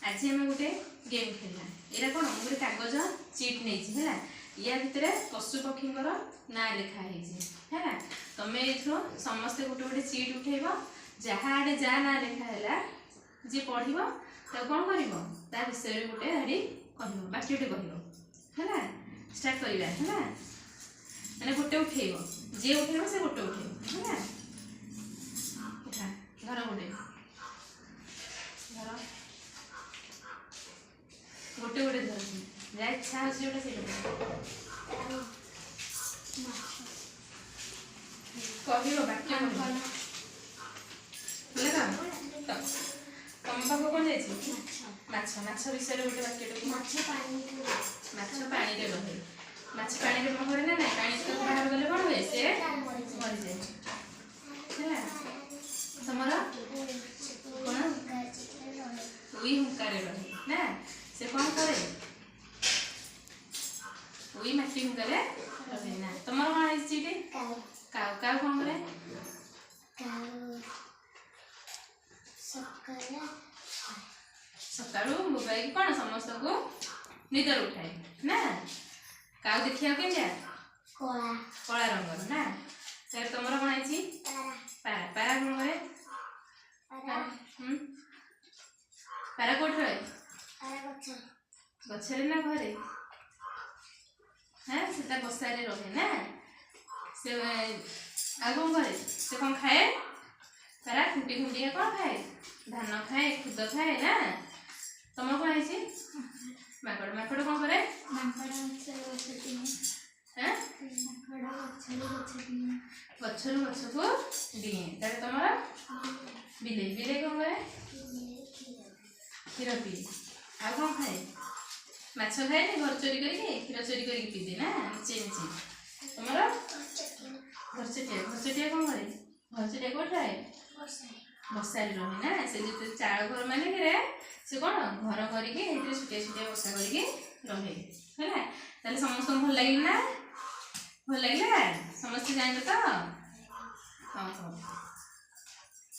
ଆଜି ଆମେ ଗୋଟେ ଗେମ୍ ଖେଳିବା। ଏଇଟା କ'ଣ? ମୁଁ ଗୋଟେ କାଗଜ ଚିଟ୍ ନେଇଛି, ହେଲା? ୟା ଭିତରେ ପଶୁ ପକ୍ଷୀଙ୍କର ନାଁ ଲେଖା ହେଇଛି, ହେଲା? ତମେ ଏଇଥିରୁ ସମସ୍ତେ ଗୋଟେ ଗୋଟେ ଚିଟ୍ ଉଠେଇବ। ଯାହା ଆଡ଼େ ଯାହା ନାଁ ଲେଖା ହେଲା, ଯିଏ ପଢ଼ିବ ତାକୁ କ'ଣ କରିବ? ତା ବିଷୟରେ ଗୋଟେ ଧାଡ଼ି କହିବ, ବାକ୍ୟଟେ କହିବ, ହେଲା? ଷ୍ଟାର୍ଟ କରିବା, ହେଲା? ମାନେ ଗୋଟେ ଉଠେଇବ, ଯିଏ ଉଠେଇବ ସେ ଗୋଟେ ଉଠେଇବ, ହେଲା? ଉଠା, ଧର, ଗୋଟେ ଧର, ଗୋଟେ ଗୋଟେ ଧର। ଯାହା ଇଚ୍ଛା ହେଉଛି ଯୋଉଟା ସେଇଟା ଧର। କହିବ, ବାକ୍ୟ କହିବ, ହେଲା ତ? ତମ ପାଖକୁ କ'ଣ ଯାଇଛି? ମାଛ। ମାଛ ବିଷୟରେ ଗୋଟେ ବାକ୍ୟଟେ କୁହ। ମାଛ ପାଣିରେ। ମାଛ ପାଣିରେ ରହେ। ମାଛ ପାଣିରେ ମରେ ନା ନାଇଁ? ପାଣି ଭିତରକୁ ବାହାର କଲେ କ'ଣ ହୁଏ? ସେ ମରିଯାଏ, ହେଲା? ତମର କ'ଣ? ଉଇ ହୁଙ୍କାରେ ରହେ ନା? ସେ କ'ଣ କରେ? ଉଇ ମାଟି ହୁଙ୍କାରେ ରହେ ନା? ତମର କ'ଣ ହେଇଛି ଏଠି? କାଉ। କାଉ। କାଉ କ'ଣ କରେ? କାଉ ସକାଳେ ସକାଳୁ ବୋବାଇକି କ'ଣ ସମସ୍ତଙ୍କୁ ନିଦରୁ ଉଠାଏ ନା? କାଉ ଦେଖିବାକୁ କେମିତିଆ? କଳା। କଳା ରଙ୍ଗର ନା? ତାହେଲେ ତମର କ'ଣ ହେଇଛି? ପାରା। ପାରା। ପାରା କ'ଣ କରେ? ପାରା। ପାରା କୋଉଠି ରହେ? ପାରା ଗଛ। ଗଛରେ ନା ଘରେ? ହଁ, ସେ ତା ବସାରେ ରହେ ନା ସେ? ଆଉ କ'ଣ କରେ ସେ? କ'ଣ ଖାଏ ପାରା? ଖୁଣ୍ଟି ଖୁଣ୍ଟିଆ କ'ଣ ଖାଏ? ଧାନ ଖାଏ, ଖୁଦ ଖାଏ ନା? ତମର କ'ଣ ହେଇଛି? ମାଙ୍କଡ଼। ମାଙ୍କଡ଼ କ'ଣ କରେ? ମାଙ୍କଡ଼ ଗଛରୁ ଗଛ ଡିଏଁ। ହାଁ? ମାଙ୍କଡ଼ ଗଛରୁ ଗଛ ଡିଏଁ। ଗଛରୁ ଗଛକୁ ଡିଏଁ। ତାହେଲେ ତମର ବିଲେଇ। ବିଲେଇ କ'ଣ କରେ? କ୍ଷୀର ପିଏ। ଆଉ କ'ଣ ଖାଏ? ମାଛ ଖାଏନି ଘର ଚୋରି କରିକି? କ୍ଷୀର ଚୋରି କରିକି ପିଇଦିଏ ନା ଲୁଚେଇ ଲୁଚେଇ? ତମର ଘରଚଟିଆ। ଘରଚଟିଆ କ'ଣ କରେ? ଘରଚଟିଆ କୋଉଠି ରହେ? ବସାରେ ରହେ ନା? ସେ ଯେତେ ଚାଳ ଘର ମାନଙ୍କରେ ସେ କ'ଣ ଘର କରିକି ସେଇଥିରେ ଛୋଟିଆ ଛୋଟିଆ ବସା କରିକି ରହେ, ହେଲା? ତାହେଲେ ସମସ୍ତଙ୍କୁ ଭଲ ଲାଗିଲା ନା? ଭଲ ଲାଗିଲା? ସମସ୍ତେ ଜାଣିଲେ ତ? ହଁ।